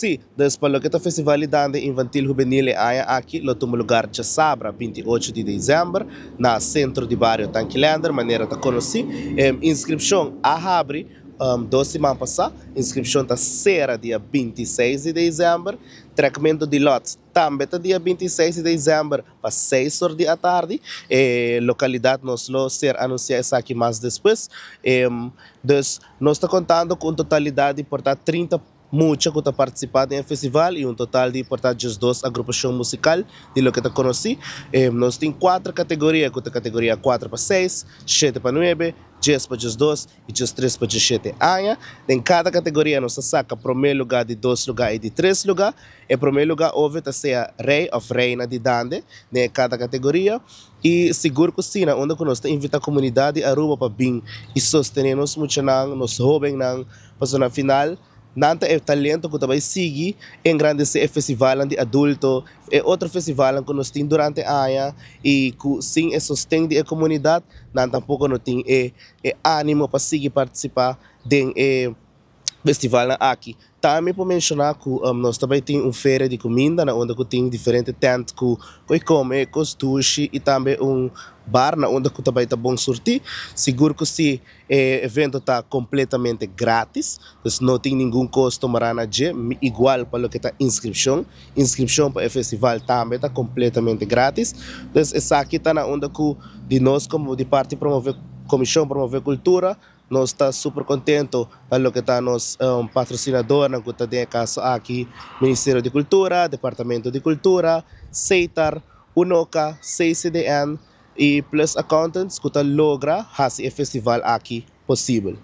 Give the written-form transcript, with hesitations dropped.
Si, dus pa loke ta Festival di Dande Infantil Hubenil e aña aki lo tuma lugar djasabra 28 di december na Centro di Bario Tanki Leander manera ta conoci. Inscripcion a habri 2 siman pasa, inscripcion ta cera dia 26 di december, trekmento di lot tambe ta dia 26 di december pa 6 or di atardi. E localidad nos lo ser anuncia esaki mas despues. Dus nos ta contando cu un totalidad di por ta 30 mucha cu ta participa den e festival y un total di por ta 12 agrupacion musical di loke ta conoci. Nos tin cuater categoria, cu ta categoria 4 pa 6, 7 pa 9, 10 pa 12 y 3 pa 17 aña. Den cada categoria nos ta saca prome lugar, di dos lugar y di tres lugar. E prome lugar obvio ta sea rey of reina di dande den cada categoria. Y sigur cu si, unda cu nos ta invita comunidad di Aruba pa bin y sostene nos muchanan, nos hobennan, pa na final nan ta e talento cu tambe sigui engrandece e festival di adulto y otro festival cu nos tin durante aña y cu sin e sosten di comunidad nan tampoco no tin e animo pa sigui participa den e festival aki. Tambe por menciona cu nos tambe tin un feria di cuminda na unda cu tin diferente tent cu come, cos dushi y tambe un bar na unda cu tambe ta bon surti. Sigur cu si, e evento ta completamente gratis, dus no tin ningun costo mara na dje, igual pa loke ta inscripcion. Inscripcion pa e festival tambe ta completamente gratis. Dus esaki ta na unda cu di nos como di parti promove Comision Promove Cultura, nos ta super contento pa loke ta nos patrocinador, cu ta den caso aki Ministerio di Cultura, Departamento di Cultura, SETAR, UNOCA, CCDN y Plus Accountants cu ta logra haci e festival aki posibel.